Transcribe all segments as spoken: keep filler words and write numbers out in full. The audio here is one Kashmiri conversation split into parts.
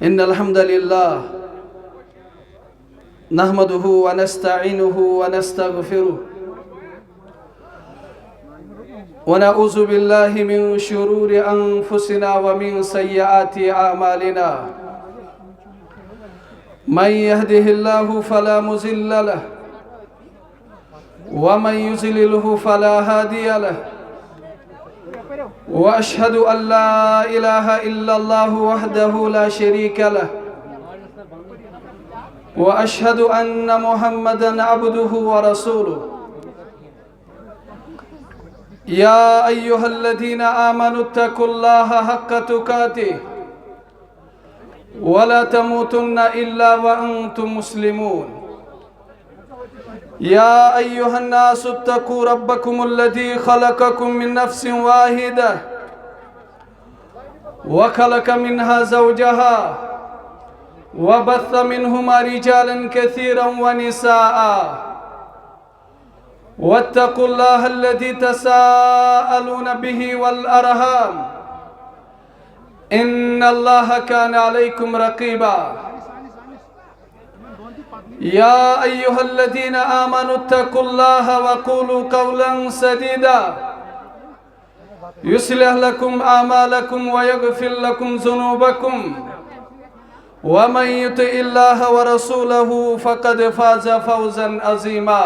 إن الحمد لله نحمده ونستعينه ونستغفره، ونعوذ بالله من شرور أنفسنا ومن سيئات أعمالنا. من يهده الله فلا مضل له، ومن يضلله فلا هادي له. وأشهد أن لا إله إلا الله وحده لا شريك له، وأشهد أن محمدا عبده ورسوله. يا أيها الذين آمنوا اتقوا الله حق تقاته ولا تموتن إلا وأنتم مسلمون. يا أيها الناس اتقوا ربكم الذي خلقكم من نفس واحدة وخلق منها زوجها وبث منهما رجالا كثيرا ونساء، واتقوا الله الذي تساءلون به والأرحام، إن الله كان عليكم رقيبا. يا أيها الذين آمنوا اتقوا الله وقولوا قولا سديدا، يصلح لكم أعمالكم ويغفر لكم ذنوبكم، ومن يطع الله ورسوله فقد فاز فوزا عظيما.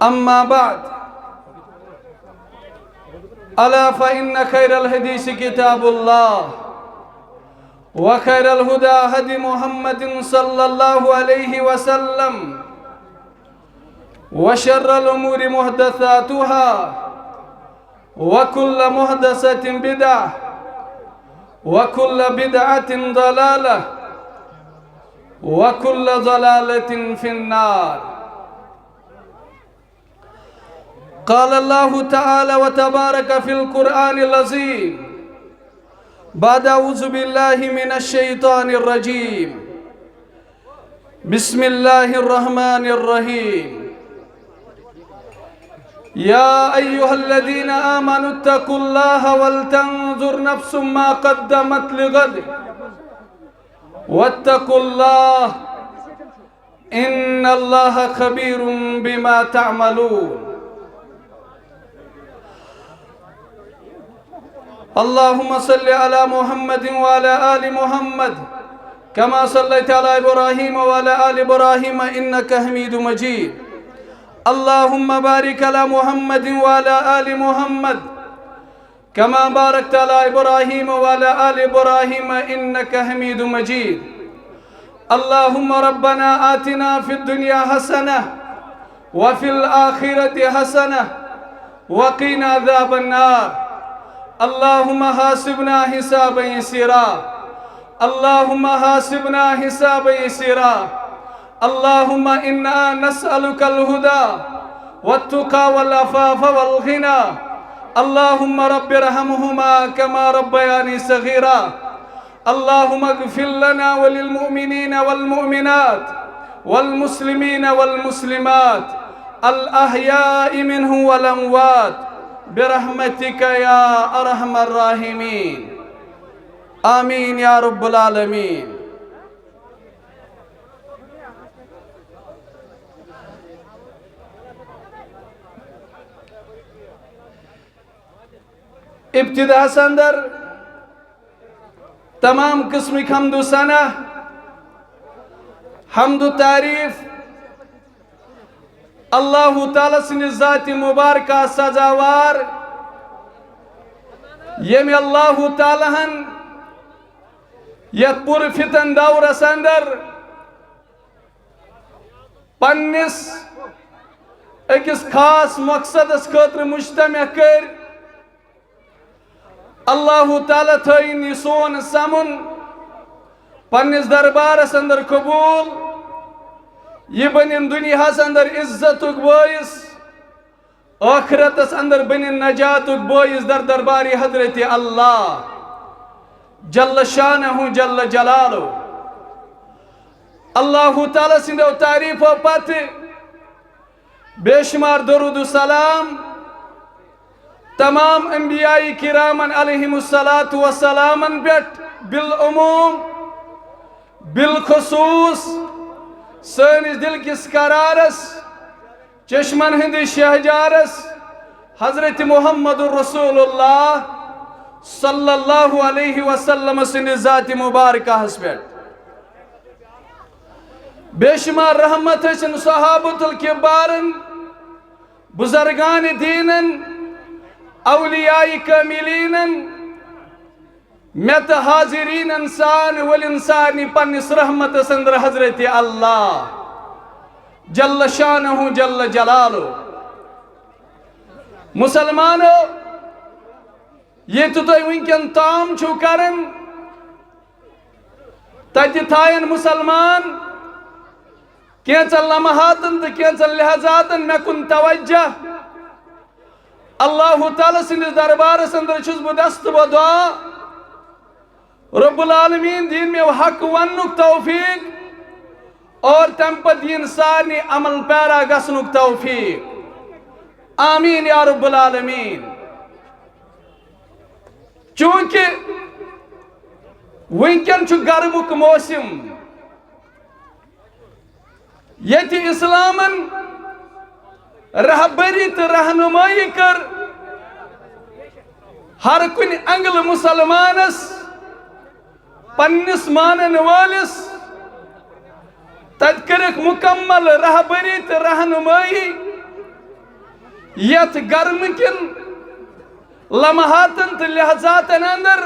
أما بعد، ألا فإن خير الحديث كتاب الله، وخير الهدى هدي محمد صلى الله عليه وسلم، وشر الأمور محدثاتها، وكل محدثة بدعة، وكل بدعة ضلالة، وكل ضلالة في النار. قال الله تعالى وتبارك في القرآن العظيم بعد أعوذ بالله من الشيطان الرجيم، بسم الله الرحمن الرحيم. يا أيها الذين آمنوا اتقوا الله ولتنظر نفس ما قدمت لغد، واتقوا الله، إن الله خبير بما تعملون. اللهم صل على محمد وعلى آل محمد كما صليت على إبراهيم وعلى آل إبراهيم إنك حميد مجيد. اللهم بارك على محمد وعلى آل محمد كما باركت على إبراهيم وعلى آل إبراهيم إنك حميد مجيد. اللهم ربنا آتنا في الدنيا حسنة وفي الآخرة حسنة وقنا عذاب النار. اللهم حاسبنا حسابا يسيرا. اللهم حاسبنا حسابا يسيرا. اللهم إنا نسألك الهدى والتقى والعفاف والغنى. اللهم رب ارحمهما كما ربياني صغيرا. اللهم اغفر لنا وللمؤمنين والمؤمنات والمسلمين والمسلمات الأحياء منهم والأموات برحمتك يا أرحم الراحمين. آمين يا رب العالمين. ابتداء اندر تمام قسمٕکۍ حمد و ثنا، حمد و تعریف اللہ تعالیٰ سٕنٛدِ ذاتِ مبارکہ سزاوار، ییٚمہِ اللہ تعالیٰ ہن یتھ پُر فتن دورس اندر پننس أکِس خاص مقصدس خٲطرٕ مجتمع کٔرۍ۔ اللہ تعالیٰ تھٲیِن یہِ سون سمُن پننِس دربارس اندر قبول۔ یہِ بنِن دُنیاہس اندر عزتُک بٲعث، ٲخرتس اندر بنِن نجاتُک بٲعث در دربارِ حضرت اللہ جل شانہ جل جلالہ۔ اللہ تعالیٰ سٕنٛدیو تعریفو پتہٕ بے شمار درود و سلام تمام انبیاء کرامن علیہم الصلوۃ والسلامن پٮ۪ٹھ بالعموم، بالخصوص سٲنِس دِل کِس قرارس، چشمن ہٕنٛدِس شہجارس، حضرت محمد رسول اللہ صلی اللہ علیہ وسلم سٕنٛدِ ذاتِ مبارکہس پٮ۪ٹھ۔ بے شمار رحمت ٲسِن صحابۃ الکبارن، بزرگان دینن، اولیاء کاملینن، مےٚ تہٕ حاضرینن سان ولین سارنٕے پننِس رحمتس اندر حضرت اللہ جل شانہ جل جلالہ۔ مسلمانو، ییٚتہِ تُہۍ وٕنکٮ۪ن تام چھِو کران، تتہِ تھاین مسلمان کینٛژن لمحاتن تہٕ کینٛژن لحظاتن مےٚ کُن توجہ۔ اللہ تعالیٰ سٕنٛدِس دربارس اندر چھُس بہٕ دست و دعا، رب العالمین دِیِن مےٚ حق وننُک توفیق اور تمہِ پتہٕ دِیِن سارنٕے عمل پیرا گژھنُک توفیق۔ آمین یا رب العالمین۔ چونکہ وٕنکٮ۪ن چھُ گرمُک موسم، ییٚتہِ اسلامن رہبری تہٕ رہنمٲیی کٔر ہر کُنہِ انگلہٕ مسلمانس، پننِس مانن وٲلِس، تتہِ کٔرٕکھ مکمل رہبری تہٕ رہنمٲیی۔ یتھ گرمہٕ کٮ۪ن لمحاتن تہٕ لحظاتن اندر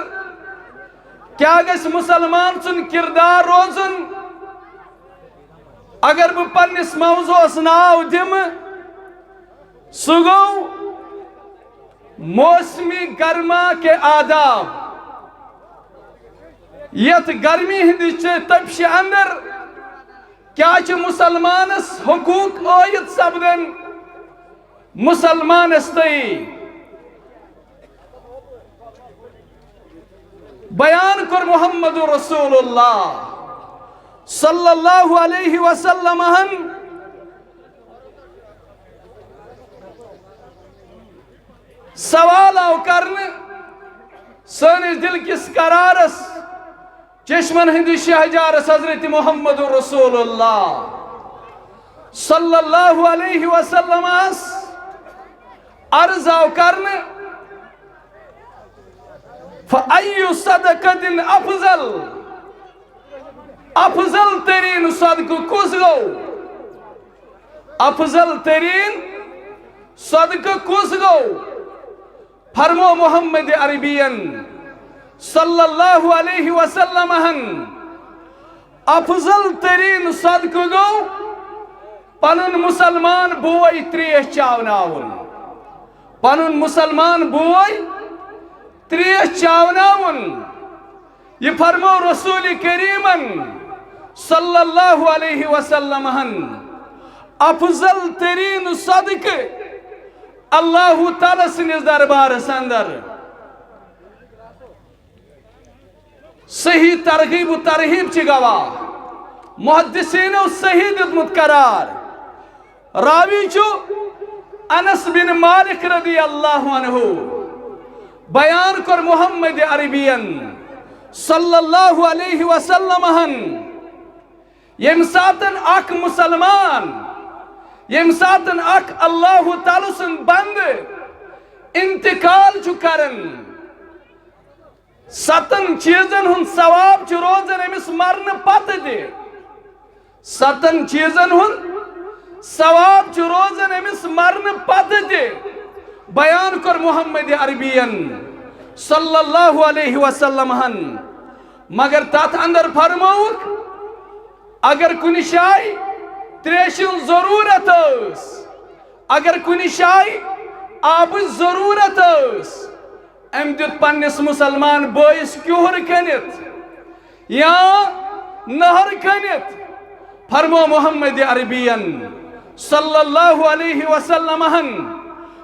کیٛاہ گژھِ مسلمان سُنٛد کردار روزُن؟ اگر بہٕ پننِس موضوعس ناو دِمہٕ، سُہ گوٚو موسمی گرما کے آداب۔ یتھ گرمی ہٕنٛدِس چہِ تپشہِ اندر کیٛاہ چھِ مسلمانس حقوق عٲید سپدان؟ مسلمانس تہٕ بیان کوٚر محمد رسول اللہ صلی اللہ علیہ وسلم ہن۔ سوال آو کرنہٕ سٲنِس دِل کِس قرارس، چشمن ہٕنٛدِس شہجارس حضرت محمد رسول اللہ صلی اللہ علیہ وسلمس عرض آو کرنہٕ، فَأَيُّ صَدَقَةٍ أَفْضَلُ؟ افضل ترین صدقہٕ کُس گوٚو؟ افضل ترین صدقہٕ کُس گوٚو؟ فرمو محمد عربین صلی اللہ علیہ وسلم ہن، افضل ترین صدقہٕ گوٚو پنُن مسلمان بوے تریش چاوناوُن۔ پنُن مسلمان بوے تریش چاوناوُن۔ یہِ فرمو رسول کریمن صلی اللہ علیہ وسلم ہن، افضل ترین صدقہٕ اللہ تعالیٰ سٕنٛدِس دربارس اندر۔ صحیح ترغیب و ترہیب چہِ گواہ، محدثینو صحیح دیُتمُت قرار۔ راوی چھُ انس بن مالک رضی اللہ عنہ۔ بیان کوٚر محمد عربین صلی اللہ علیہ وسلم ہن، ییٚمہِ ساتن اکھ مسلمان، ییٚمہِ ساتن اکھ اللہ تعالیٰ سُنٛد بندٕ انتقال چھُ کران، ستن چیزن ہُنٛد ثواب چھُ روزان أمِس مرنہٕ پتہٕ تہِ۔ ستن چیزن ہُنٛد ثواب چھُ روزان أمِس مرنہٕ پتہٕ تہِ۔ بیان کوٚر محمد عربین صلی اللہ علیہ وسلم ہن۔ مگر تتھ اندر فرمووُکھ، اگر کُنہِ جایہِ تریشہِ ہٕنٛز ضروٗرت ٲس، اگر کُنہِ جایہِ آبٕچ ضروٗرت ٲس، أمۍ دیُت پننِس مسلمان بٲیِس کیُہر کٔنِتھ یا نہر کٔنِتھ۔ فرمو محمد عربین صلی اللہ علیہ وسلم ہن،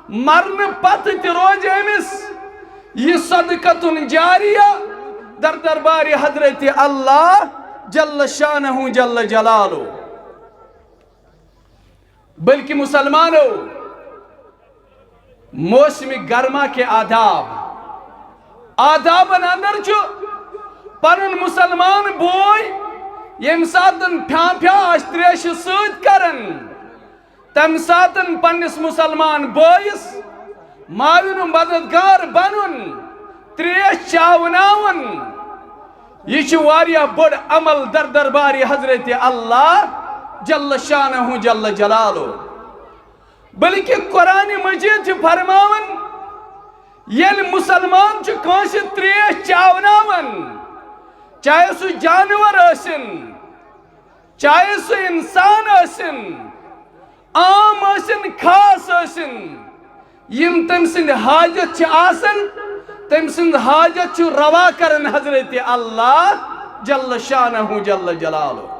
مرنہٕ پتہٕ تہِ روزِ أمِس یہِ صدقتُن جاریہ در دربارِ حضرت اللہ جل شانہ جل جلالہ۔ بلکہ مسلمانو، موسم گرما کے آداب۔ آدابن اندر چھُ پنُن مسلمان بوے ییٚمہِ ساتن پھیٛاں پھیٛاں آسہِ تریشہِ سۭتۍ کران، تمہِ ساتن پننِس مسلمان بٲیِس معاون و مددگار بنُن، تریش چاوناوُن۔ یہِ چھُ واریاہ بوٚڑ عمل در دربارِ حضرت اللہ جل شانہ جل جلالہ۔ بلکہ قرآن مجید چھُ فرماوان، ییٚلہِ مسلمان چھُ کٲنٛسہِ تریش چاوناوان، چاہے سُہ جانور ٲسِن، چاہے سُہ انسان ٲسِن، عام ٲسِن، خاص ٲسِن، یِم تٔمۍ سٕنٛدۍ حاجت چھِ آسان، تٔمۍ سٕنٛز حاجت چھُ روا کران حضرت اللہ جل شانہ جل جلالہ۔